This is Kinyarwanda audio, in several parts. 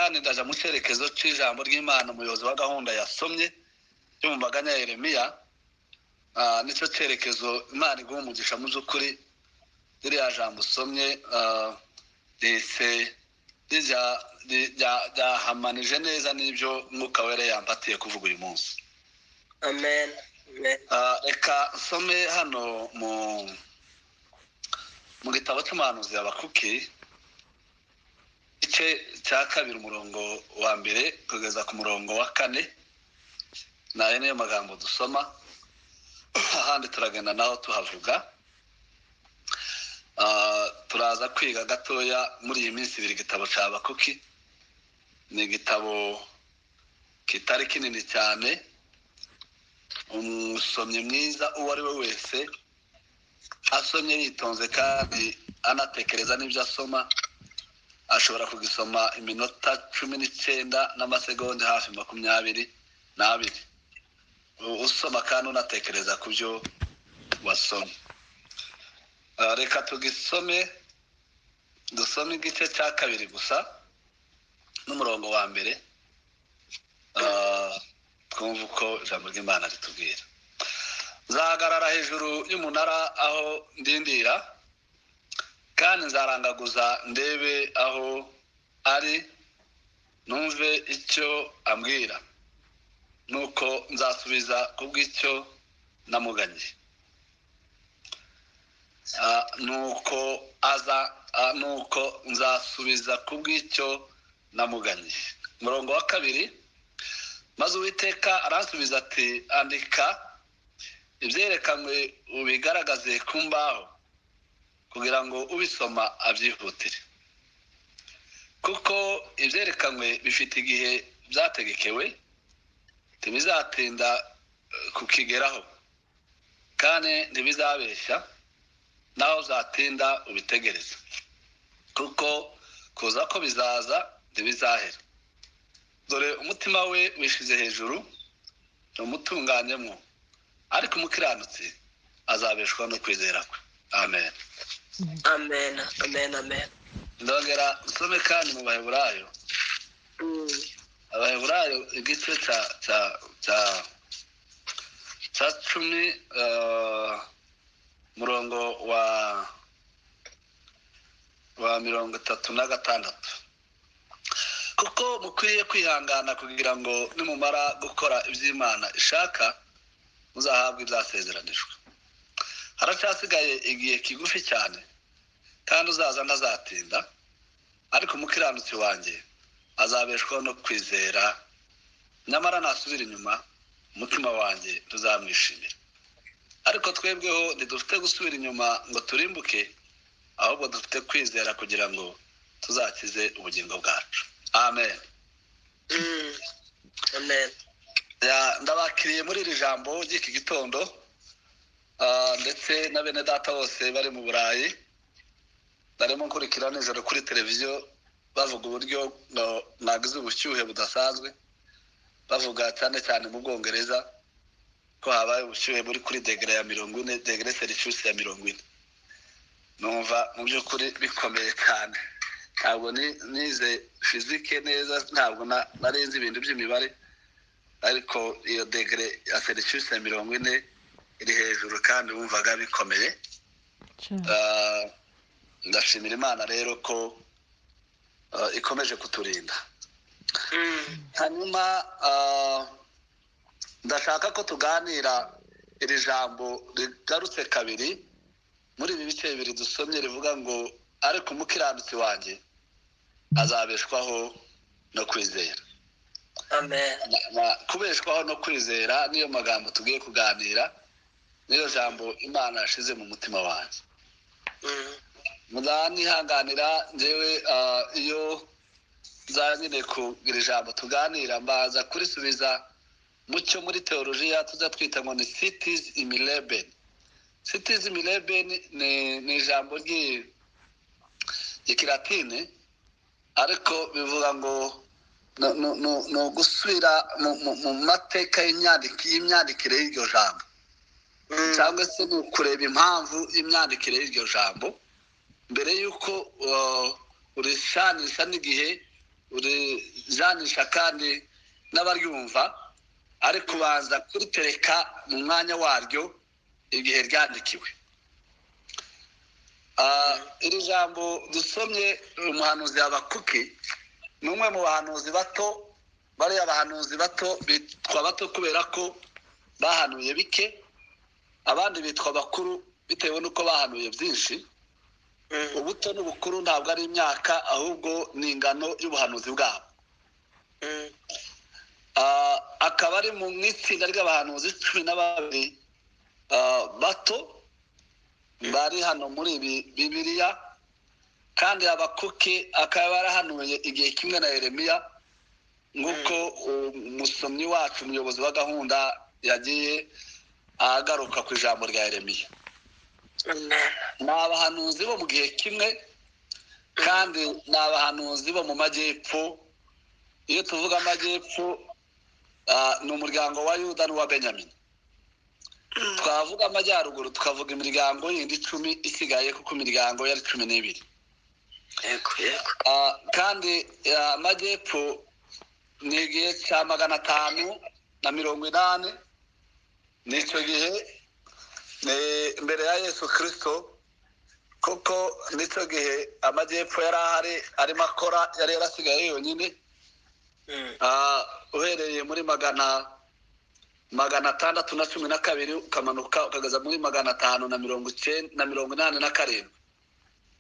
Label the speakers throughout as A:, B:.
A: Kandi ndaja mu cyerekezo cy'ijambo ry'Imana umuyobozi wa gahunda yasomye yo mu maganya ya Yeremiya. Nicyo cyerekezo. Imana iguha umugisha. Mu by'ukuri ririya jambo usomye rihise ryahamanije neza n'ibyo Mwuka Wera yambatiye kuvuga uyu munsi.
B: Amen.
A: Reka nsome hano mu gitabo cy'umuhanuzi Habakuki, igice cya 2, umurongo wa 1 kugeza ku murongo wa 4. Nayo niyo magambo dusoma, ahandi turagenda naho tuhavuga. Turaza kwiga gatoya muri iyi minsi 2 igitabo cya Habakuki. Ni igitabo kitari kinini cyane. Umusomyi mwiza uwo ari we wese asomye yitonze kandi anatekereza n'ibyo asoma, ashobora kugisoma iminota 19 n'amasegonda hafi 22, usoma kandi unatekereza ku byo wasomye. Reka tugisome, dusome igice cya 2 gusa n'umurongo wa 1, twumve uko ijambo ry'Imana ritubwira. Nzahagarara hejuru y'umunara aho ndindira, kandi nzarangaguza ndebe aho ari, numve icyo ambwira, nuko nzasubiza kubw'icyo namuganye. Nuko aza, nuko nzasubiza kubw'icyo namuganye. Umurongo wa 2: maze Uwiteka aransubiza ati: andika ibyerekanwe, ubigaragaze ku mbaho, kugira ngo ubisoma abyihutire, kuko ibyerekanwe bifite igihe byategekewe, ntibizatinda kukigeraho kandi ntibizabeshya. Naho uzatinda ubitegereza, kuko kuza ko bizaza, ntibizahera. Dore umutima we wishize hejuru, umutunganyemo, ariko umukiranutsi azabeshwaho no kwizera kwe. Amen.
B: Amen, amen, amen.
A: Ndongera nsome kandi mu Baheburayo. Abaheburayo igice cya 10, murongo wa 36: kuko mukwiriye kwihangana kugira ngo nimumara gukora iby'Imana ishaka, muzahabwe ibyasezeranijwe. Haracyasigaye igihe kigufi cyane, kandi uzaza ntazatinda. Ariko umukiranutsi wanjye azabeshwaho no kwizera, nyamara nasubira inyuma, umutima wanjye ntuzamwishimira. Ariko twebweho ntidufite gusubira inyuma ngo turimbuke, ahubwo dufite kwizera kugira ngo tuzakize ubugingo bwacu. Amen.
B: Amen.
A: Ndabakiriye muri iri jambo ry'iki gitondo, ndetse na bene data bose bari mu Burayi. Barimo nkurikira nijoro kuri televiziyo bavuga uburyo mwagize ubushyuhe budasanzwe, bavuga cyane cyane mu Bwongereza ko habaye ubushyuhe buri kuri degré ya 40, degré Celsius ya 40. Numva mu by'ukuri bikomeye cyane. Ntabwo nize physique neza, ntabwo narenze ibintu by'imibare, ariko iyo degré ya Celsius ya 40 iri hejuru kandi wumvaga bikomeye. Ndashimira Imana rero ko ikomeje kuturinda. Hanyuma ndashaka ko tuganira iri jambo rigarutse kabiri muri ibi bice bibiri dusomye, rivuga ngo: ariko umukiranutsi wanjye azabeshwaho no kwizera.
B: Amen.
A: Kubeshwaho no kwizera niyo magambo tugiye kuganira, niyo jambo Imana yashize mu mutima wanjye. Muzanihanganira, njyewe iyo nza nyine kugira ijambo tuganira, mbaza kurisubiza mucyo muri teolojiya tujya twita ngo ni situs in leben. Situs in leben ni ijambo ry'ikilatini, ariko bivuga ngo ni ugusubira mu mateka y'imyandikire y'iryo jambo, cyangwa se ni ukureba impamvu y'imyandikire y'iryo jambo mbere y'uko urishanisha n'igihe. rijanisha kandi n'abaryumva, ari kubanza kuritereka mu mwanya waryo igihe ryandikiwe. Iri jambo dusomye, umuhanuzi Habakuki ni umwe mu bahanuzi bato. Bariya bahanuzi bato bitwa bato kubera ko bahanuye bike, abandi bitwa bakuru bitewe n'uko bahanuye byinshi. Ubuto n'ubukuru ntabwo ari imyaka, ahubwo ni ingano y'ubuhanuzi bwabo. Akaba ari mu itsinda ry'abahanuzi 12 bato bari hano muri ibi Bibiliya. Kandi Habakuki akaba yarahanuye igihe kimwe na Yeremiya, nk'uko umusomyi wacu, umuyobozi wa gahunda, yagiye agaruka ku ijambo rya Yeremiya. Ni abahanuzi bo mu gihe kimwe, kandi ni abahanuzi bo mu majyepfo. Iyo tuvuga amajyepfo, ni umuryango wa Yuda n'uwa Benyamini. Twavuga amajyaruguru tukavuga imiryango yindi 10 isigaye, kuko imiryango yari 12.
B: Yego yego.
A: Kandi amajyepfo ni igihe cya 580, nicyo gihe ni mbere ya Yesu Kristo, kuko nicyo gihe amajyepfo yari ahari arimo akora, yari yarasigaye yonyine. Uhereye muri 612 ukamanuka ukageza muri 590 na 87,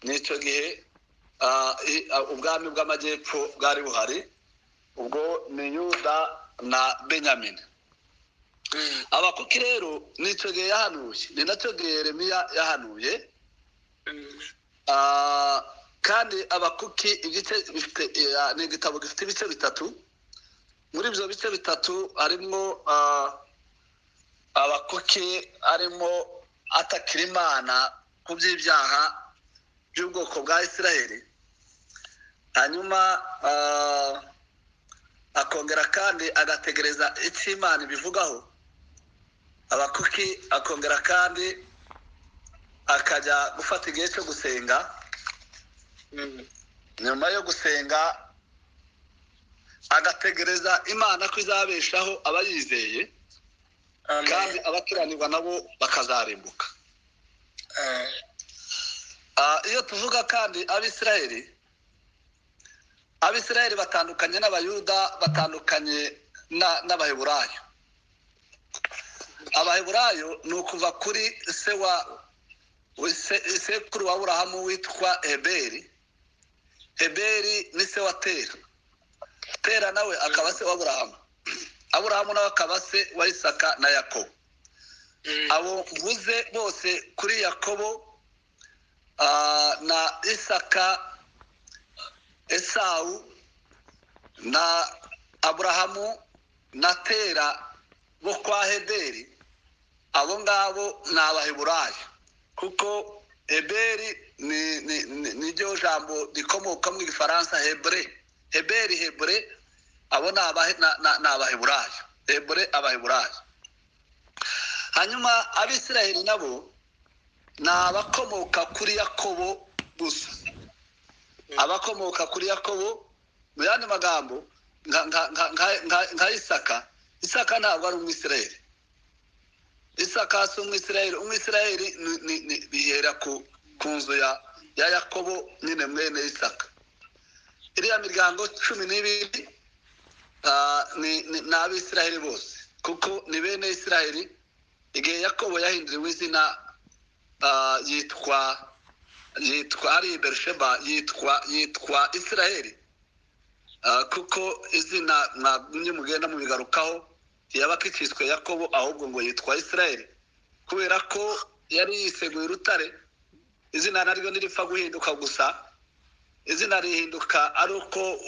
A: nicyo gihe ubwami bw'amajyepfo bwari buhari. Ubwo ni Yuda na Benyamini. Habakuki rero nicyo gihe yahanuye, ni nacyo gihe Yeremiya yahanuye. Kandi Habakuki igice bifite, ni igitabo gifite ibice bitatu. Muri ibyo bice bitatu harimo Habakuki arimo atakira Imana ku by'ibyaha by'ubwoko bwa Isiraheli, hanyuma akongera kandi agategereza icyo Imana ibivugaho. Habakuki akongera kandi akajya gufata igihe cyo gusenga. Nyuma yo gusenga agategereza Imana ko izabeshaho abayizeye, kandi abakiranirwa nabo bakazarimbuka. Iyo tuvuga kandi Abisirayeli, Abisirayeli batandukanye n'Abayuda, batandukanye n'Abaheburayo. Abaheburayo ni ukuva kuri se wa sekuru wa Aburahamu witwa Heberi. Heberi ni se wa Tera, Tera nawe akaba se wa Aburahamu, Aburahamu nawe akaba se wa Isaka na Yakobo. Abo mvuze bose kuri Yakobo na Isaka, Esawu na Aburahamu na Tera bo kwa Heberi, abo ngabo ni Abaheburayo, kuko Heberi ni ryo jambo rikomoka mu Gifaransa hébreu. Heberi, hébreu, abo ni Abaheburayo, hébreu, Abaheburayo. Hanyuma Abisiraheli nabo ni abakomoka kuri Yakobo gusa, abakomoka kuri Yakobo. Mu yandi magambo, nka Isaka, Isaka ntabwo ari Umwisiraheli. Isaka si Umwisiraheli. Umwisiraheli bihera ku nzu ya Yakobo nyine, mwene Isaka. Iriya miryango 12 ni Abisiraheli bose, kuko ni bene Isiraheli. Igihe Yakobo yahinduriwe izina, yitwa ari Berisheba, yitwa Isiraheli, kuko izina mwagumye mugenda mubigarukaho, ntiyaba akikiswe Yakobo, ahubwo ngo yitwa Isiraheli kubera ko yari yiseguye urutare. Izina naryo ntiripfa guhinduka gusa, izina rihinduka ari uko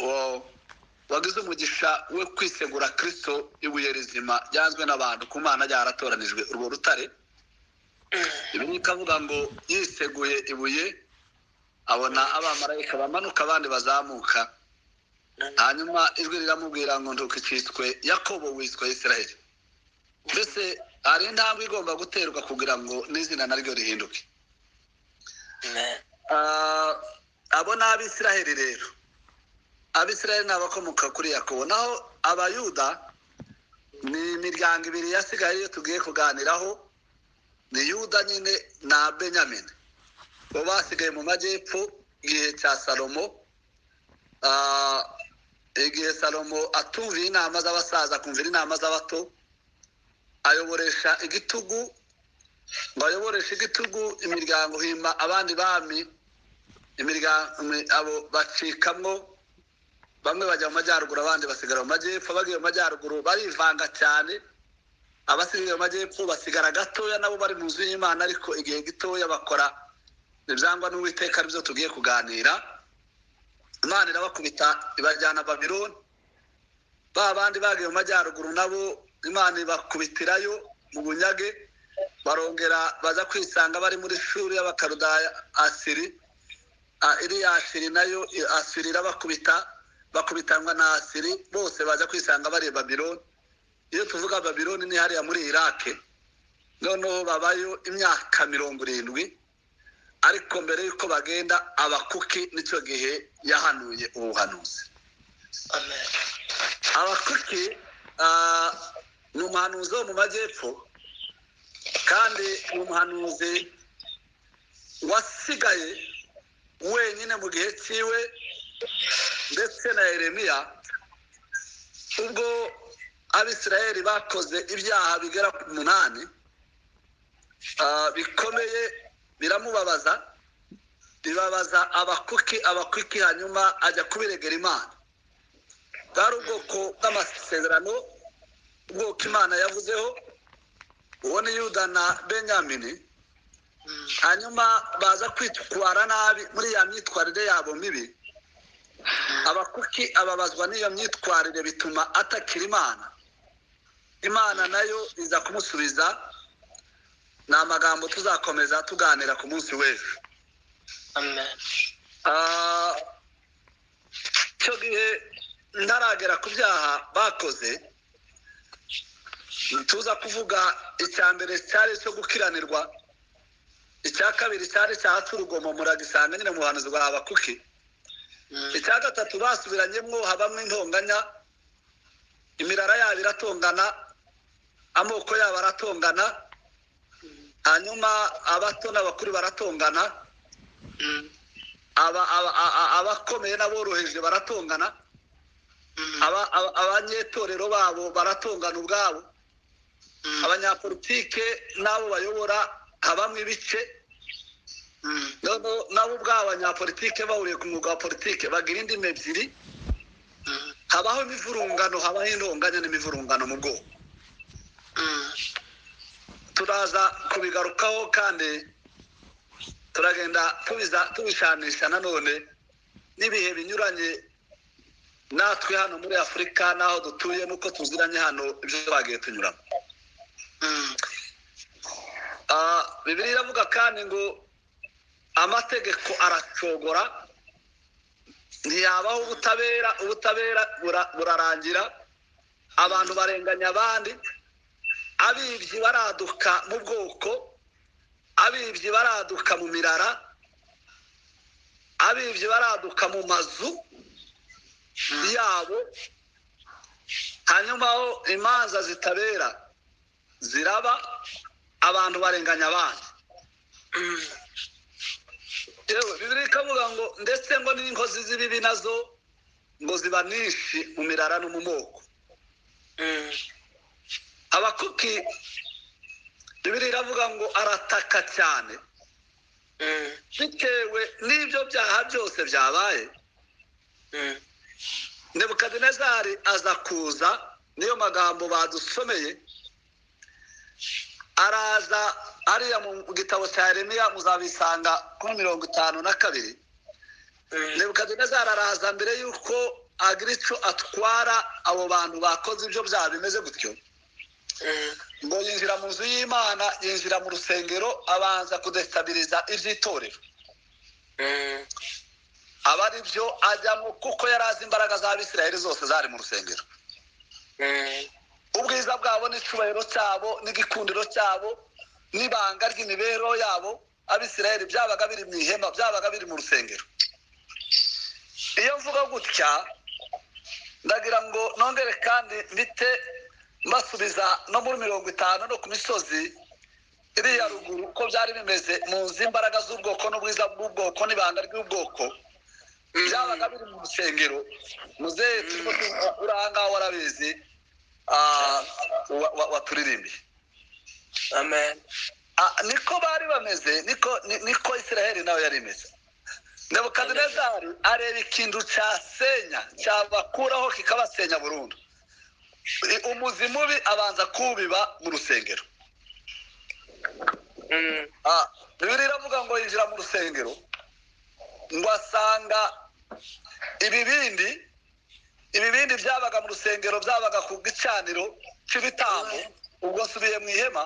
A: wagize umugisha we kwisegura Kristo, ibuye rizima ryanzwe n'abantu, ku Mana ryaratoranijwe. Urwo rutare, ibi ikavuga ngo yiseguye ibuye, abona abamarayika bamanuka abandi bazamuka, hanyuma ijwi riramubwira ngo ntukicitswe Yakobo, wiswe Isiraheli. Mbese hari intambwe igomba guterwa kugira ngo n'izina naryo rihinduke. Abo ni Abisiraheli rero. Abisirayeli ni abakomoka kuri Yakobo, naho Abayuda ni imiryango ibiri yasigaye iyo tugiye kuganiraho, ni Yuda nyine na Benyamini. Bo basigaye mu majyepfo igihe cya Salomo. Igihe Salomo atumviye inama z'abasaza akumvira inama z'abato, ayoboresha igitugu, ngo ayoboreshe igitugu imiryango, hima abandi bami, imiryango abo bacikamwo, bamwe bajya mu majyaruguru abandi basigara mu majyepfo. Bagiye mu majyaruguru barivanga cyane, abasigaye mu majyepfo basigara gatoya, nabo bari mu nzu y'Imana ariko igihe gitoya bakora ibyangwa n'Uwiteka, aribyo tugiye kuganira. Imana irabakubita ibajyana Babiloni. Ba bandi bagiye mu majyaruguru nabo Imana ibakubitirayo mu bunyage, barongera baza kwisanga bari muri shuri y'Abakaludaya Asiri. Iriya Asiri nayo Asiri irabakubita, bakubitanwa na Asiri, bose baza kwisanga bari i Babiloni. Iyo tuvuga Babiloni ni hariya muri Irake. Noneho babayo imyaka 70, ariko mbere y'uko bagenda Abakuki nicyo gihe yahanuye ubuhanuzi.
B: Amen.
A: Abakuki ni umuhanuzi wo mu majyepfo, kandi ni umuhanuzi wasigaye wenyine mu gihe cyiwe ndetse na Yeremiya, ubwo Abisirayeli bakoze ibyaha bigera ku 8 bikomeye, biramubabaza, bibabaza Abakuki. Abakuki hanyuma ajya kubiregera Imana. Bwari ubwoko bw'amasezerano, ubwoko Imana yavuzeho, uwo ni Yuda na Benyamini. Hanyuma baza kwitwara nabi muri ya myitwarire yabo mibi. Abakuki ababazwa n'iyo myitwarire, bituma atakira Imana. Imana nayo iza kumusubiza. Ni amagambo tuzakomeza tuganira ku munsi w'ejo.
B: Amen.
A: Icyo gihe ntaragera ku byaha bakoze, tuza kuvuga icya mbere cyari cyo gukiranirwa, icya kabiri cyari cyahatse urugomo, muragisanga nyine mu buhanuzi bwa Habakuki. Icya gatatu basubiranyemo, habamo intonganya, imirara yabo iratongana, amoko yabo aratongana, hanyuma abato n'abakuru baratongana, abakomeye n'aboroheje baratongana, abanyetorero babo baratongana ubwabo, abanyapolitike n'abo bayobora habamo ibice. Nabo ubwabo abanyapolitike bahuriye ku mwuga wa politike bagira indimi ebyiri, habaho imivurungano, habaho intonganya n'imivurungano mu bwoko. Turaza kubigarukaho kandi turagenda tubishanisha nanone n'ibihe binyuranye natwe hano muri Afurika n'aho dutuye n'uko tuziranye hano ibyo bagiye tunyuramo. Bibiliya iravuga kandi ngo amategeko aracogora, ntiyabaho ubutabera, ubutabera burarangira, abantu barenganya abandi, abibyi baraduka mu bwoko, abibyi baraduka mu mirara, abibyi baraduka mu mazu yabo, hanyuma aho imanza zitabera ziraba, abantu barenganya abandi. Yewe Bibiliya ikavuga ngo ndetse ngo n'inkozi z'ibibi nazo ngo ziba nyinshi mu mirara no mu moko. Habakuki Bibiliya iravuga ngo arataka cyane bitewe n'ibyo byaha byose byabaye. Nebukadinezari aza kuza, niyo magambo badusomeye, araza ariya mu gitabo cya Yeremiya muzabisanga kuri 52. Nebukadinezari araza mbere y'uko agira icyo atwara abo bantu bakoze ibyo byaha bimeze gutyo, ngo yinjira mu nzu y'Imana, yinjira mu rusengero, abanza kudestabiliza iby'itorero, aba ari byo ajyamo kuko yari azi imbaraga z'Abisirayeli zose zari mu rusengero, ubwiza bwabo n'icyubahiro cyabo n'igikundiro cyabo n'ibanga ry'imibereho yabo. Abisirayeli byabaga biri mu ihema, byabaga biri mu rusengero. Iyo mvuga gutya Ndagira ngo nongere kandi mbite mbasubiza no muri 50 no ku misozi iriya ruguru uko byari bimeze, muzi imbaraga z'ubwoko n'ubwiza bw'ubwoko n'ibanga ry'ubwoko byabaga biri mu rusengero. Muzehe turimo uri aha ngaha warabizi, waturirimbiye.
B: Amen.
A: Niko bari bameze, niko Israheli nawe yari imeze. Nebukadinezari areba ikintu cyasenya, cyabakuraho kikabasenya burundu. Umuzi mubi abanza kubiba mu rusengero. Bibiliya iravuga ngo yinjira mu rusengero ngo asanga ibibindi byabaga mu rusengero, byabaga ku gicaniro cy'ibitambo. Ubwo nsubiye mu ihema,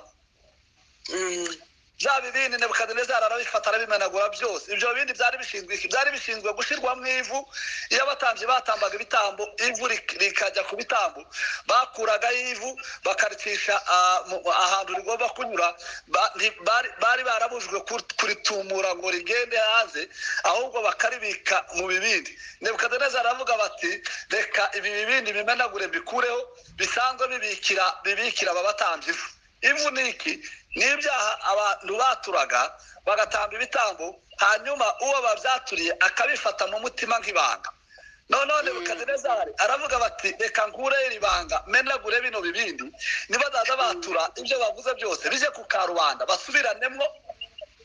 A: bya bibindi Nebukadinezari arabifata arabimenagura byose. Ibyo bibindi byari bishinzwe iki? Byari bishinzwe gushyirwamo ivu. Iyo abatambyi batambaga ibitambo, ivu rikajya ku bitambo, bakuragaho ivu bakaricisha ahantu rigomba kunyura. Bari barabujijwe kuritumura ngo rigende hanze, ahubwo bakaribika mu bibindi. Nebukadinezari aravuga bati reka ibi bibindi bimenagure mbikureho, bisanzwe bibikira aba batambyi ivu. Ivu ni iki? Ni ibyaha abantu baturaga bagatamba ibitambo, hanyuma uwo babyaturiye akabifata mu mutima nk'ibanga. None Nebukadinezari aravuga bati reka nkure iri banga, menagure bino bibindi, nibazaza batura ibyo bavuze byose bijye ku karubanda basubiranemo.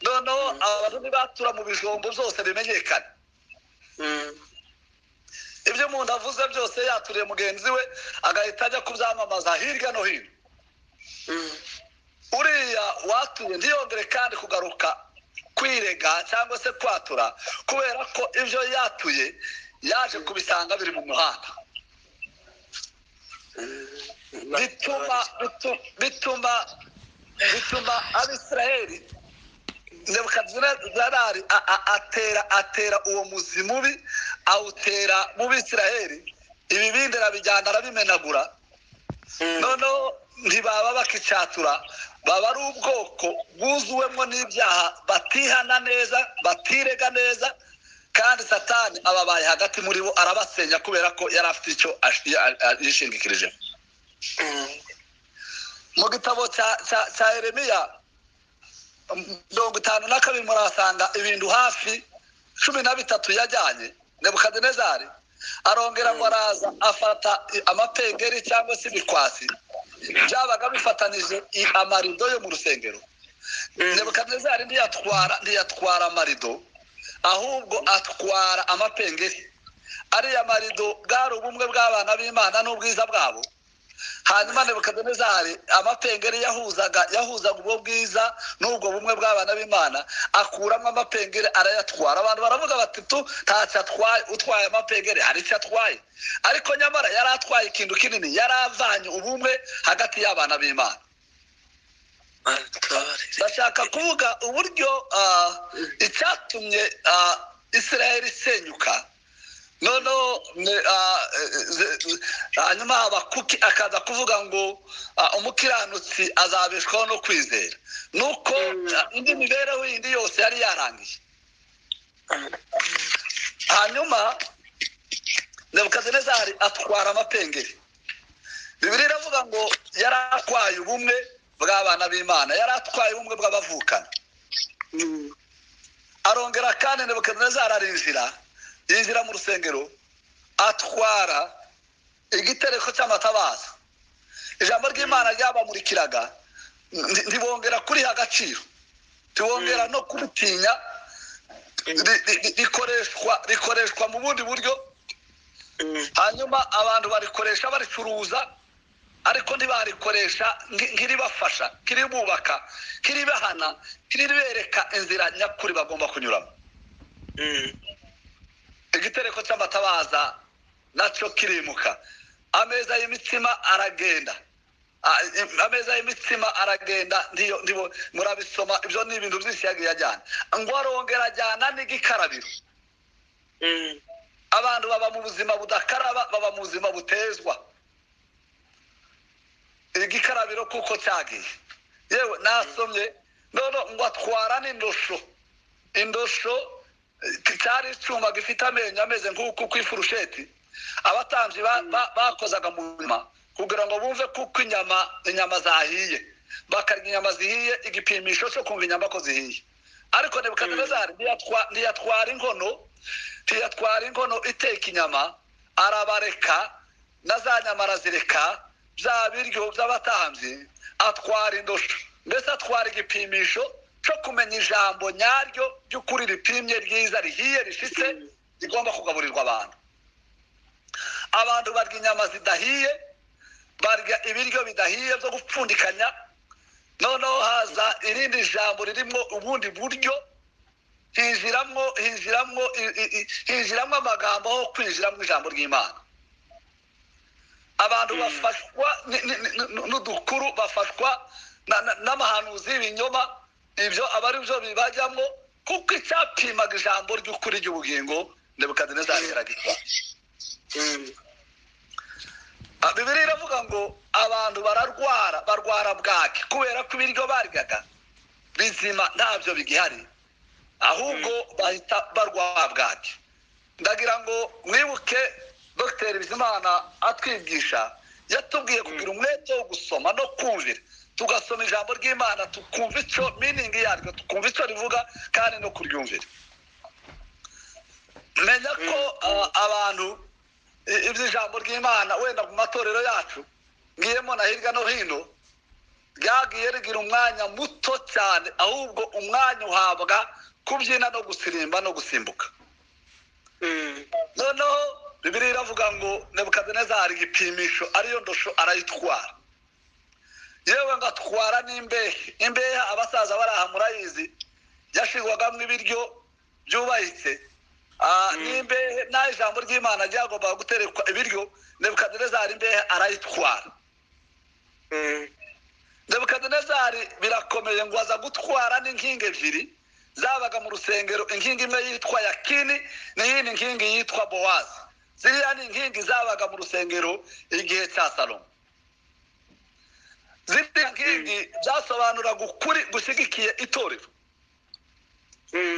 A: Noneho abantu nibatura mu bijombo byose bimenyekane. Ibyo umuntu avuze byose yaturiye mugenzi we, agahita ajya kubyamamaza hirya no hino. Uriya watuye ntiyongere kandi kugaruka kwirega cyangwa se kwatura, kubera ko ibyo yatuye yaje kubisanga biri mu muhanda. Bituma Abisiraheli, Nebukadinezari atera uwo muzi mubi, awutera mu Bisiraheli. Ibibindi arabijyana arabimenagura. Noneho ntibaba bakicatura, baba ari ubwoko bwuzuwemo n'ibyaha, batihana neza, batirega neza, kandi Satani ababaye hagati muri bo arabasenya, kubera ko yari afite icyo yishingikirije. Mu gitabo cya Yeremiya 52 murasanga ibintu hafi 13 yajyanye Nebukadinezari. Arongera ngo araza afata amapengeri cyangwa se ibikwasi byabaga bifatanije amarido yo mu rusengero. Nebukadinezari ntiyatwara amarido, ahubwo atwara amapengeri. Ariya marido bwari ubumwe bw'abana b'Imana n'ubwiza bwabo. Hanyuma Nebukadinezari amapengeri yahuzaga ubwo bwiza n'ubwo bumwe bw'abana b'Imana, akuramo amapengeri arayatwara. Abantu baravuga bati tu ntacyo atwaye, utwaye amapengeri hari icyo atwaye, ariko nyamara yari atwaye ikintu kinini, yari avanye ubumwe hagati y'abana b'Imana. Ndashaka kuvuga uburyo icyatumye Israel isenyuka. Noneho hanyuma Habakuki akaza kuvuga ngo umukiranutsi azabeshwaho no kwizera, nuko indi mibereho yindi yose yari yarangiye. Hanyuma Nebukadinezari atwara amapengeri. Bibiliya iravuga ngo yari atwaye ubumwe bw'abana b'Imana, yari atwaye ubumwe bw'abavukana. Arongera kandi Nebukadinezari arinjira, yinjira mu rusengero atwara igitereko cy'amatabaza. Ijambo ry'Imana ryabamurikiraga, ntibongera kuriha agaciro, ntibongera no kuritinya, rikoreshwa mu bundi buryo. Hanyuma abantu barikoresha baricuruza, ariko ntibarikoresha nk'iribafasha, nk'iribubaka, nk'iribahana, nk'iribereka inzira nyakuri bagomba kunyuramo. Igitereko cy'amatabaza nacyo kirimuka. Ameza y'imitsima aragenda, ameza y'imitsima aragenda. Ndiyo murabisoma, ibyo ni ibintu byinshi yagiye ajyana. Ngo arongera ajyana n'igikarabiro. Abantu baba mu buzima budakaraba, baba mu buzima butezwa. Igikarabiro kuko cyagiye. Yewe nasomye none ngo atwara n'indosho. Indosho cyari icyuma gifite amenyo ameze nk'uku kw'ifurusheti. Abatambyi bakozaga mu nyama kugira ngo bumve kuko inyama zahiye, bakarya inyama zihiye, igipimisho cyo kumva inyama ko zihiye. Ariko Nebukadinezari ntiyatwara inkono iteka inyama, arabareka na za nyama arazireka, bya biryo by'abatambyi atwara indosho, mbese atwara igipimisho cyo kumenya ijambo nyaryo ry'ukuri ripimye ryiza rihiye rishitse rigomba kugaburirwa abantu. Abantu barya inyama zidahiye, barya ibiryo bidahiye byo gupfundikanya. Noneho haza irindi jambo ririmo ubundi buryo, hinjiramwo amagambo ho kwinjiramwo ijambo ry'Imana. Abantu bafashwa n'udukuru, bafashwa n'amahanuzi y'ibinyoma, ibyo aba ari byo bibajyamo, kuko icyapimaga ijambo ry'ukuri ry'ubugingo Nebukadinezari yaragitwaye. Bibiliya iravuga ngo abantu bararwara, barwara bwaki kubera ko ibiryo baryaga bizima ntabyo bigihari, ahubwo bahita barwara bwaki. Ndagira ngo mwibuke Dr. Bizimana atwigisha, yatubwiye kugira umwete wo gusoma no kumvira, tugasoma ijambo ry'Imana tukumva icyo meaning yaryo, tukumva icyo rivuga kandi no kuryumvira. Menya ko abantu iby'ijambo ry'Imana wenda mu matorero yacu ngiyemo na hirya no hino ryagiye rigira umwanya muto cyane, ahubwo umwanya uhabwa kubyina no gusirimba no gusimbuka. Noneho Bibiliya iravuga ngo Nebukadinezari igipimisho ariyo ndosho arayitwara, yewe ngo atwara n'imbehe. Imbehe abasaza baraha murayizi, yashirwagamo ibiryo byubahitse. N'imbehe nta ijambo ry'Imana ryagombaga guterekwa ibiryo, Nebukadinezari imbehe arayitwara. Nebukadinezari birakomeye ngo aza gutwara n'inkingi ebyiri zabaga mu rusengero, inkingi imwe yitwa Yakini n'iyindi nkingi yitwa Bowazi. Ziriya ni inkingi zabaga mu rusengero igihe cya Salomo. Ziriya nkingi byasobanuraga ukuri gushyigikiye itorero.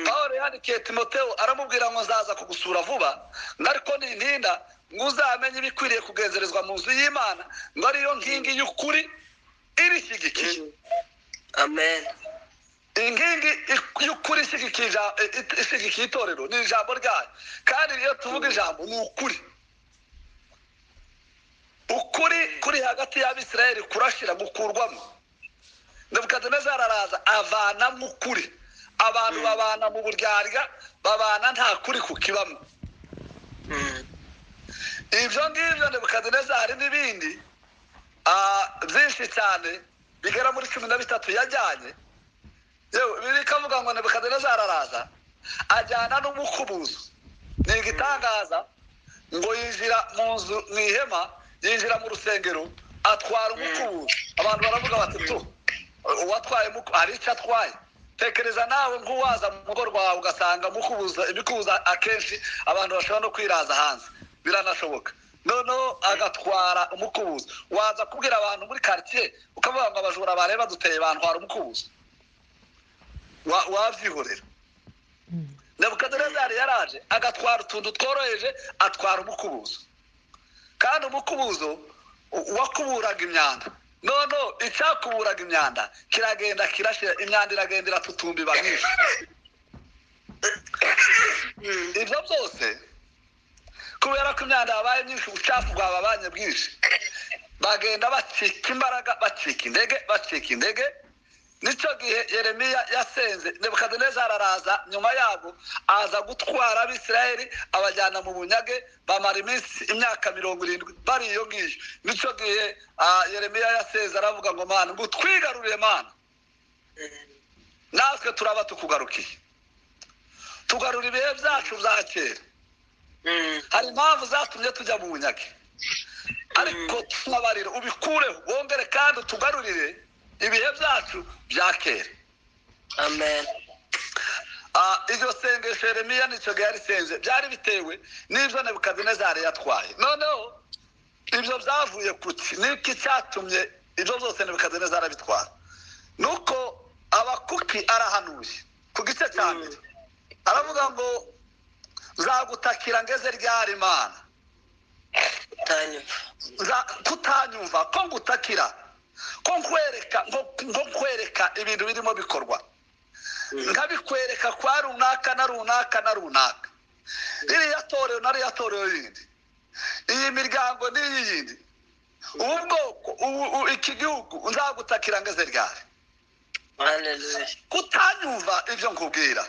A: Pawulo yandikiye Timoteo aramubwira ngo nzaza kugusura vuba, ariko nintinda ngo uzamenye ibikwiriye kugenzerezwa mu nzu y'Imana, ngo ariyo nkingi y'ukuri irishyigikiye.
B: Amen.
A: Inkingi y'ukuri ishyigikiye itorero ni ijambo ryayo, kandi iyo tuvuga ijambo ni ukuri. Ukuri kuri hagati y'Abisirayeli kurashira gukurwamo. Nebukadinezari araza avanamo ukuri. Abantu babana mu buryarya, babana nta kuri kukibamo. Ibyo ngibyo Nebukadinezari n'ibindi byinshi cyane bigera muri 13 yajyanye. Yewe biri kavuga ngo Nebukadinezari araza ajyana n'umukubuzo. Ni igitangaza ngo yinjira mu nzu mu ihema, yinjira mu rusengero atwara umukubuzo. Abantu baravuga bati tu uwatwaye hari icyo atwaye. Tekereza nawe nk'uwaza mu rugo rwawe ugasanga mukubuza imikubuza, akenshi abantu bashobora no kwiraza hanze, biranashoboka. Noneho agatwara umukubuzo, waza kubwira abantu muri quartier ukavuga ngo abajura bareba duteye bantwara umukubuzo, wabyihorera. Nebukadinezari yaraje agatwara utuntu tworoheje, atwara umukubuzo, kandi umukubuzo wakuburaga imyanda. Noneho icyakuburaga imyanda kiragenda kirashira, imyanda iragenda iratutumba iba myinshi. Ibyo byose kubera ko imyanda yabaye myinshi, ubucafu bwababanye bwinshi, bagenda bacika imbaraga, bacika intege, bacika intege. Nicyo gihe Yeremiya yasenze. Nebukadinezari araza nyuma yabo aza gutwara Abisirayeli abajyana mu bunyage, bamara iminsi imyaka 70 bari iyo ngiyo. Nicyo gihe Yeremiya yasenze aravuga ngo Mana ngo twigarurire, Mana natwe turaba tukugarukiye, tugarura ibihe byacu bya kera. Hari impamvu zatumye tujya mu bunyage, ariko tubabarire ubikureho, wongere kandi utugarurire ibihe byacu bya kera.
B: Amen.
A: Iryo sengesho Yeremiya nicyo gihe yarisenze, byari bitewe n'ibyo Nebukadinezari yatwaye. Noneho ibyo byavuye kuki? Niki cyatumye ibyo byose Nebukadinezari abitwara? Nuko Abakuki arahanuye ku gice cya mbere, aravuga ngo nzagutakira ngeze ryari Mana, Kutanyumva ko ngutakira, ko nkwereka, ngo nkwereka ibintu birimo bikorwa, nkabikwereka kwa runaka na runaka na runaka, ririya torero na ririya torero rindi, iyi miryango n'iyi yindi, ubu bwoko, iki gihugu, nzagutakira ngeze ryari? Kutanyumva ibyo nkubwira,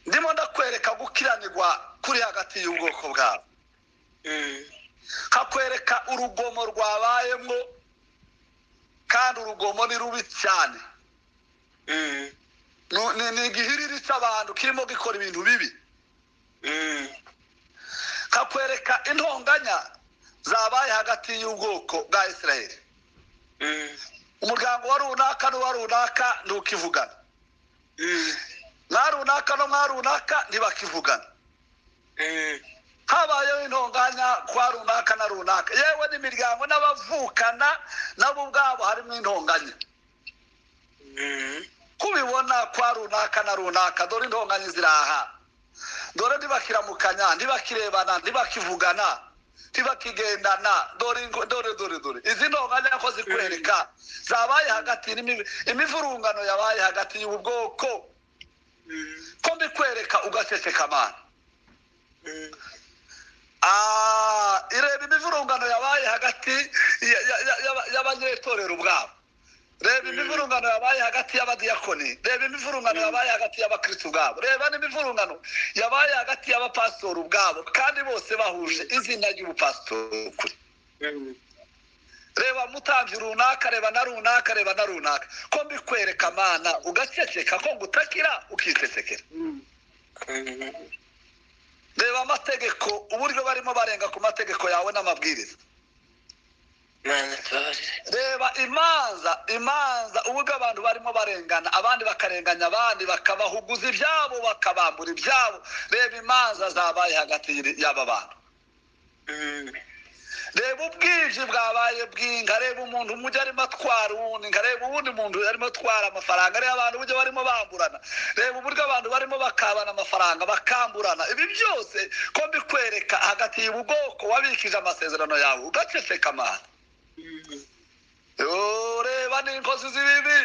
A: ndimo ndakwereka gukiranirwa kuri hagati y'ubwoko bwawe, kakwereka urugomo rwabayemo, kandi urugomo ni rubi cyane, ni igihiriri cy'abantu kirimo gikora ibintu bibi, kakwereka intonganya zabaye hagati y'ubwoko bwa Israeli, umuryango wa runaka n'uwa runaka ntukivugana, mwa runaka no mwa runaka ntibakivugana, habayeho intonganya kwa runaka na runaka, yewe n'imiryango n'abavukana nabo ubwabo harimo intonganya, kubibona kwa runaka na runaka, dore intonganya ziraha, dore ntibakiramukanya, ntibakirebana, ntibakivugana, ntibakigendana, dore dore dore dore izi ntonganya ko zikwereka zabaye hagati, imivurungano yabaye hagati y'ubu bwoko, ko mbikwereka ugaceceka amana. Ireba imivurungano yabaye hagati y'abanyetorero ubwabo, reba imivurungano yabaye hagati y'abadiyakoni, reba imivurungano yabaye hagati y'abakristo ubwabo, reba n'imivurungano yabaye hagati y'abapasitori ubwabo, kandi bose bahuje izina ry'ubupasitori. Reba mutambyi runaka, reba na runaka, reba na runaka, ko mbikwereka mana ugaceceka, ko ngutakira ukicecekera. Reba amategeko, uburyo barimo barenga ku mategeko yawe n'amabwiriza. Reba imanza uburyo abantu barimo barengana, abandi bakarenganya abandi, bakabahuguza ibyabo, bakabambura ibyabo. Reba imanza zabaye hagati y'aba bantu. Reba ubwinshi bwabaye bw'inka, reba umuntu umujyi arimo atwara uwundi, reba uwundi muntu arimo atwara amafaranga, reba abantu uburyo barimo bamburana, reba uburyo abantu barimo bakabana amafaranga bakamburana. Ibi byose ko mbikwereka hagati y'ubwoko wabikije amasezerano yawe ugaceceka amana. Reba n'inkozi z'ibibi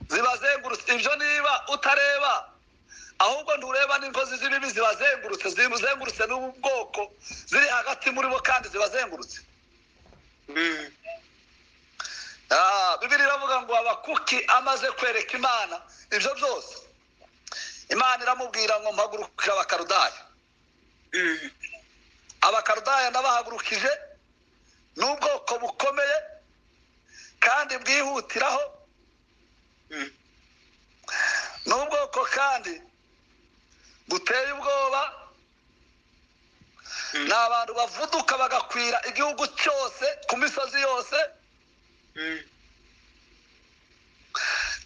A: zibazengurutse, ibyo niba utareba, ahubwo ntureba n'inkozi z'ibibi zibazengurutse, zibazengurutse n'ubu bwoko, ziri hagati muri bo kandi zibazengurutse. Bibiri iravuga ngo Habakuki amaze kwereka Imana ibyo byose, Imana iramubwira ngo mpagurukire Abakaludaya. Abakaludaya ndabahagurukije, n'ubwoko bukomeye kandi bwihutiraho, n'ubwoko kandi buteye ubwoba, ni abantu bavuduka bagakwira igihugu cyose ku misozi yose,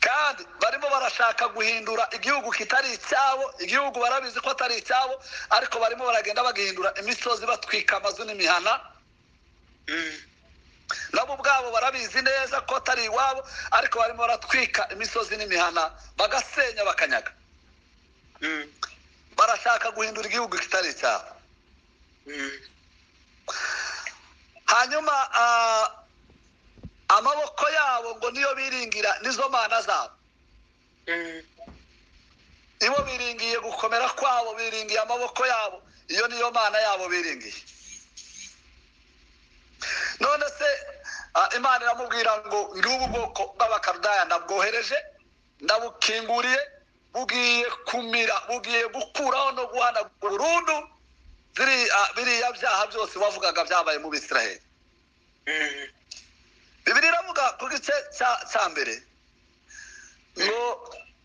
A: kandi barimo barashaka guhindura igihugu kitari icyabo. Igihugu barabizi ko atari icyabo, ariko barimo baragenda bagahindura imisozi, batwika amazu n'imihana. Nabo ubwabo barabizi neza ko atari iwabo, ariko barimo baratwika imisozi n'imihana, bagasenya, bakanyaga. Barashaka guhindura igihugu kitari icyabo. Hanyuma amaboko yabo ngo niyo biringira, nizo mana zabo. Ibo biringiye gukomera kwabo, biringiye amaboko yabo, iyo niyo mana yabo biringiye. None se Imana iramubwira ngo ndubu bwoko bw'Abakaludaya ndabwohereje, ndabukinguriye, bugiye kumira, bugiye gukuraho no guhanagura burundu biriya byaha byose wavugaga byabaye mu Bisiraheli. Bibiri iravuga ku gice cya mbere ngo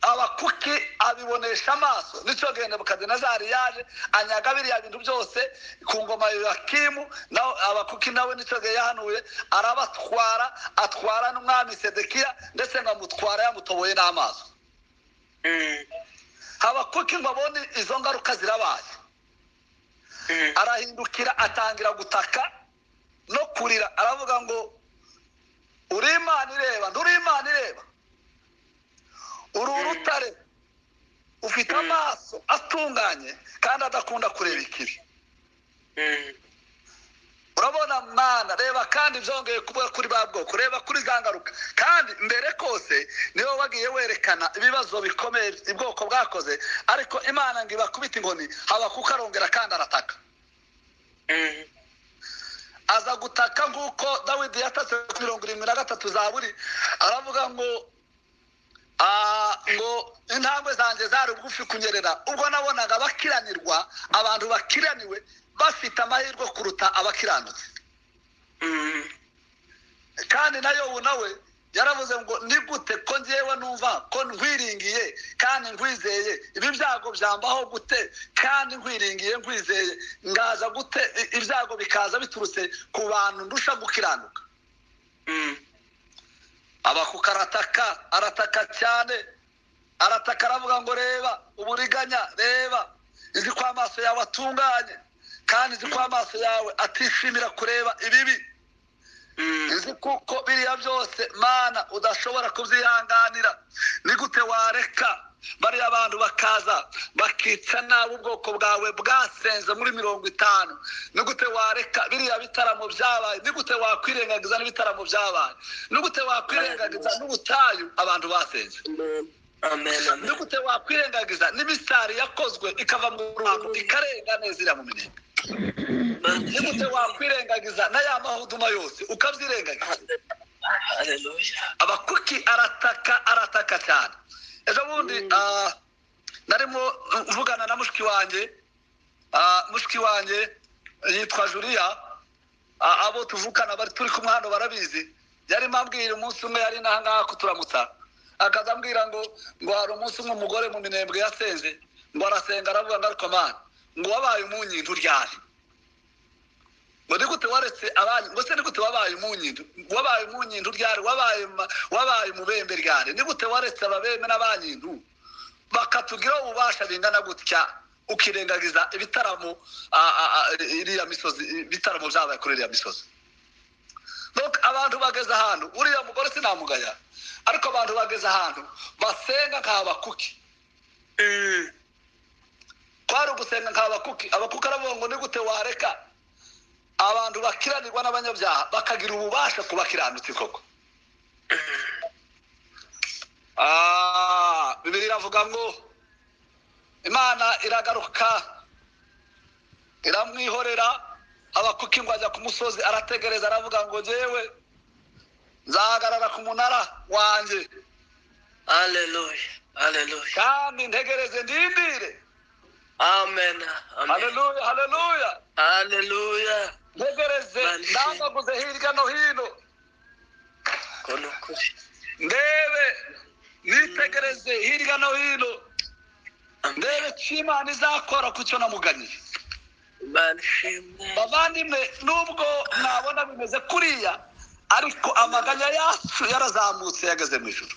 A: Habakuki abibonesha amaso. Nicyo gihe Nebukadinezari yaje anyaga biriya bintu byose ku ngoma ya Yoyakimu, nawe Habakuki nawe nicyo gihe yahanuye, arabatwara, atwara n'umwami Sedekiya, ndetse ngo amutwara yamutoboye n'amaso. Habakuki ngo abone izo ngaruka zirabaye, arahindukira atangira gutaka no kurira, aravuga ngo uri Imana ireba, nturi Imana ireba, uri urutare, ufite amaso atunganye kandi adakunda kureba ikibi. Urabona Mana, reba kandi byongeye kuba kuri ba bwoko, reba kuri za ngaruka. Kandi mbere kose niwe wagiye werekana ibibazo bikomeye ubwoko bwakoze, ariko Imana ngo ibakubite inkoni. Habakuka arongera kandi arataka. Aza gutaka nk'uko Dawidi yatatse ku 73 Zaburi, aravuga ngo ngo intambwe zanjye zari bugufi kunyerera ubwo nabonaga bakiranirwa, abantu bakiraniwe bafite amahirwe kuruta abakiranutse. Kandi na Yobu nawe yaravuze ngo ni gute ko njyewe numva ko nkwiringiye kandi nkwizeye, ibi byago byambaho gute kandi nkwiringiye nkwizeye, ngaza gute ibyago bikaza biturutse ku bantu ndusha gukiranuka. Habakuka arataka, arataka cyane, arataka aravuga ngo reba uburiganya, reba izi ko amaso yawe atunganye, kandi izi ko amaso yawe atishimira kureba ibibi, izi kuko biriya byose Mana udashobora kubyihanganira. Ni gute wareka bariya bantu bakaza bakica nabi ubwoko bwawe bwasenze muri 50? Ni gute wareka biriya bitaramo byabaye? Ni gute wakwirengagiza n'ibitaramo byabaye? Ni gute wakwirengagiza n'ubutayu abantu basenze?
B: Amen.
A: Ni gute wakwirengagiza n'imisari yakozwe ikava mu ruhango ikarenga neza iriya mu Minembwe? Ni gute wakwirengagiza na ya mahuduma yose ukabyirengagiza?
B: Haleluya.
A: Habakuki arataka, arataka cyane. Ejo bundi narimo mvugana na mushiki wanjye, mushiki wanjye yitwa Julia, abo tuvukana bari turi kumwe hano barabizi. Yarimo ambwira umunsi umwe, yari n'aha ngaha kuturamutsa, akaza ambwira ngo hari umunsi umwe umugore mu Minembwe yasenze, ngo arasenga aravuga ngo ariko Mana, ngo wabaye umunyindu ryari? Ngo ni gute waretse abanyu? Ngo se ni gute wabaye umunyindu? Wabaye umunyindu ryari? Wabaye umubembe ryari? Ni gute waretse ababembe n'abanyindu bakatugiraho ububasha bingana gutya, ukirengagiza ibitaramo iriya misozi, ibitaramo byabaye kuri iriya misozi? Donc abantu bageze ahantu, uriya mugore sinamugaya, ariko abantu bageze ahantu basenga nka Habakuki. Kwari ugusenga nka Habakuki. Habakuki aravuga ngo ni gute wareka abantu bakiranirwa n'abanyabyaha bakagira ububasha ku bakiranutsi koko? Bibiliya iravuga ngo Imana iragaruka iramwihorera. Habakuki ngo ajya ku musozi arategereza, aravuga ngo njyewe nzahagarara ku munara wanjye.
B: Haleluya. Haleluya.
A: Kandi ntegereze ndindire.
B: Amen. Amen.
A: Haleluya, haleluya.
B: Haleluya.
A: Ntegereze ndangaguze hirya no hino, ndebe nitegereze hirya no hino, ndebe icyo Imana izakora ku cyo namuganiye. Bavandimwe, nubwo mwabona bimeze kuriya, ariko amaganya yacu yarazamutse yageze mu ijuru.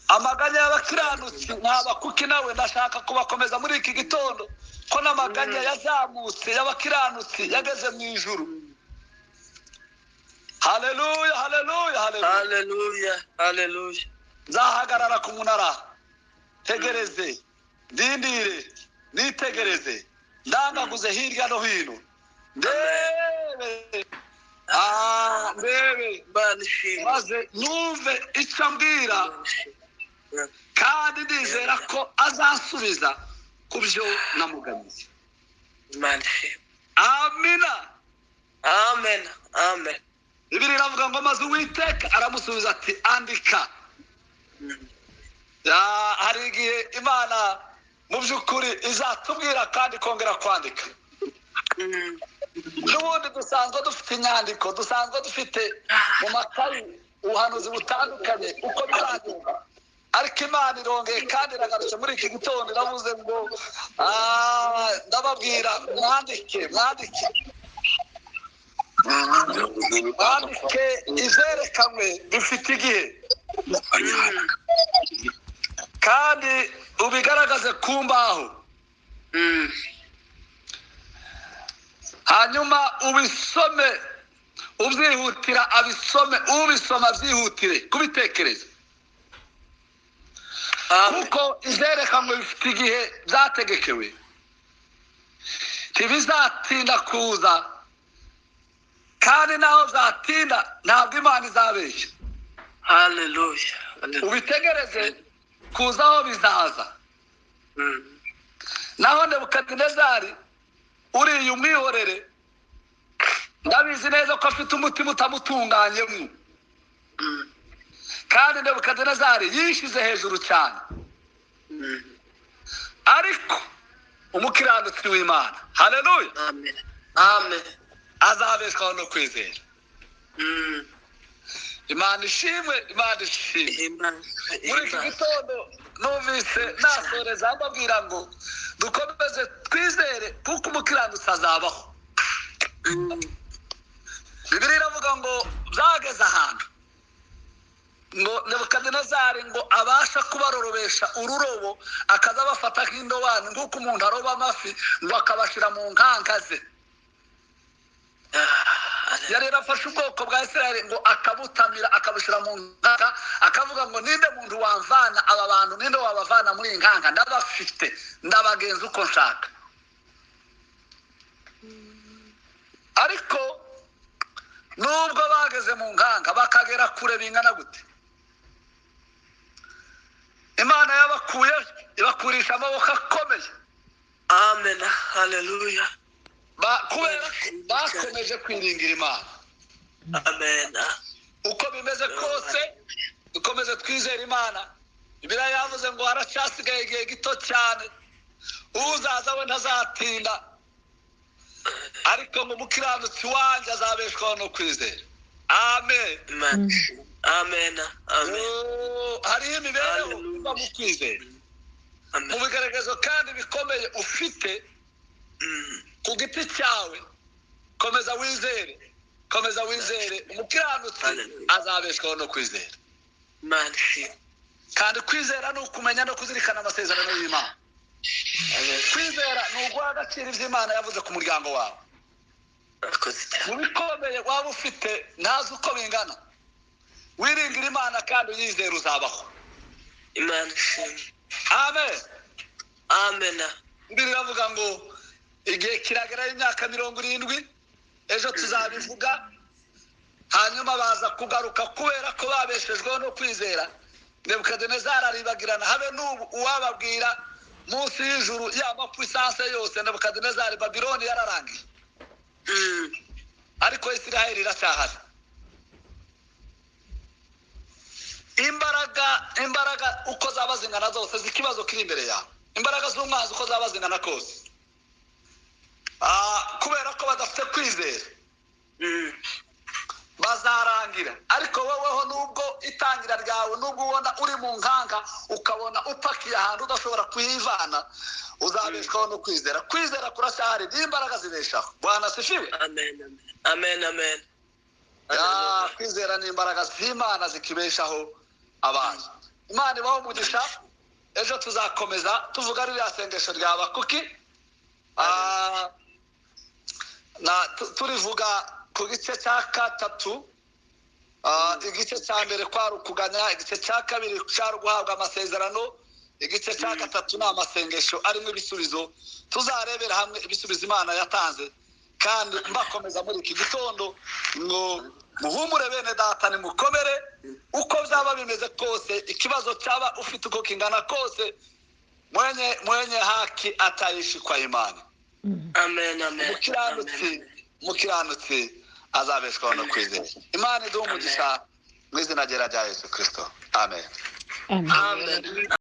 A: Amaganya y'abakiranutsi nta nawe ndashaka kubakomeza muri iki gitondo ko n'amaganya yazamutse y'abakiranutsi yageze mu ijuru. Haleluya, haleluya,
B: haleluya, haleluya.
A: Nzahagarara ku munara, tegereze, ndindire, nitegereze, ndangaguze hirya no hino, ndebe, ndebe, maze numve icyo ambwira, kandi ndizera ko azansubiza ku byo namuganiye. Amina.
B: Amen. Amen.
A: Bibiliya iravuga ngo maze Uwiteka aramusubiza ati andika. Hari igihe Imana mu by'ukuri izatubwira kandi kongera kwandika. N'ubundi dusanzwe dufite inyandiko, dusanzwe dufite mu makayi ubuhanuzi butandukanye uko bizagenda, ariko Imana irongeye kandi iragarutse muri iki gitondo iravuze ngo ndababwira mwandike, mwandike, mwandike izerekanwe bifite igihe, kandi ubigaragaze ku mbaho, hanyuma ubisome ubyihutira, abisome, ubisoma byihutire kubitekereza, kuko izerekanwe bifite igihe byategekewe, Ntibizatinda kuza, kandi naho byatinda ntabwo Imana izabeshya.
B: Haleluya. Haleluya.
A: Ubitegereze kuzaho, bizaza. Naho Nebukadinezari uriya umwihorere, ndabizi neza ko afite umutima utamutunganyemo. Kandi Nebukadinezari yishyize hejuru cyane. Ariko umukiranutsi w'Imana, haleluya,
B: Amen. Amen.
A: azabeshwaho no kwizera. Imana ishimwe, Imana ishimwe.
B: Ihimbaze.
A: Muri iki gitondo numvise nasoreza mbabwira ngo dukomeze twizere, kuko umukiranutsi azabaho. Bibiliya iravuga ngo byageze ahantu ngo Nebukadinezari ngo abasha kubarorobesha ururobo, akaza abafata nk'indobani, nk'uko umuntu aroba amafi, ngo akabashyira mu nkanka ze. Yari yarafashe ubwoko bwa Isirayeli ngo akabutamira, akabushyira mu nkanka, akavuga ngo: "Ninde muntu wamvana aba bantu? Ninde wabavana muri iyi nkanka? Ndabafite, ndabagenza uko nshaka." Ariko nubwo bageze mu nkanka, bakagera kure bingana gute, Imana yabakuye, ibakurisha amaboko akomeye.
B: Amen. Haleluya.
A: Kubera ko bakomeje kwiringira Imana.
B: Amen.
A: Uko bimeze kose, dukomeze twizere Imana. Bibiliya yavuze ngo haracyasigaye igihe gito cyane, uzaza we ntazatinda, ariko ngo umukiranutsi wanjye azabeshwaho no kwizera. Amen.
B: Amen. Amen. Amen.
A: Oh, hariho imibereho
B: Hallelujah.
A: iva mu kwizera, mu
B: Amen.
A: bigaragazo kandi bikomeye ufite ku giti cyawe. Komeza wizere, komeza wizere, umukiranutsi
B: Hallelujah.
A: azabeshwaho no kwizera.
B: Imana ishimwe.
A: Kandi kwizera ni ukumenya no kuzirikana amasezerano y'Imana.
B: Amen.
A: Kwizera ni uguha agaciro ibyo Imana yavuze ku muryango wawe.
B: Urakoze cyane.
A: Mu bikomeye waba ufite, ntazi uko bingana, wiringira Imana kandi uyizere, uzabaho.
B: Imana ishimwe.
A: Amen.
B: Amen.
A: Bibiliya iravuga ngo igihe kirageraho, imyaka 70, ejo tuzabivuga. Hanyuma baza kugaruka kubera ko babeshejweho no kwizera. Nebukadinezari aribagirana, habe n'ubu uwababwira munsi y'ijuru ya mapuissance yose, Nebukadinezari, Babiloni yararangiye. Ariko Isiraheli iracyahari. Imbaraga, imbaraga uko zaba zingana zose z'ikibazo kiri imbere yawe, imbaraga z'umwanzi uko zaba zingana kose, kubera ko badafite kwizera, bazarangira. Ariko woweho, nubwo itangira ryawe, nubwo ubona uri mu nkanka, ukabona upakiye ahantu udashobora kuhivana, uzabeshwaho no kwizera. Kwizera kuracyahari n'imbaraga zibeshaho. Bwana asifiwe.
B: Amen. Amen. Amen.
A: Ya, kwizera ni imbaraga z'Imana zikibeshaho abantu. Imana ibaho umugisha. Ejo tuzakomeza tuvuga ririya sengesho rya Habakuki. Na turivuga ku gice cya gatatu. Igice cya mbere kwari ukuganya, igice cya kabiri cyari uguhabwa amasezerano, igice cya gatatu ni amasengesho arimo ibisubizo. Tuzarebera hamwe ibisubizo Imana yatanze. Kandi mbakomeza muri iki gitondo ngo muhumure, bene data, nimukomere. Uko byaba bimeze kose, ikibazo cyaba ufite uko kingana kose, mwenye haki ataishi kwa imani.
B: Amen. Amen.
A: Umukiranutsi, umukiranutsi azabeshwaho no kwizera. Imana iduhe umugisha mu izina ryera rya Yesu Kirisito. Amen.
C: Amen.
B: Amen.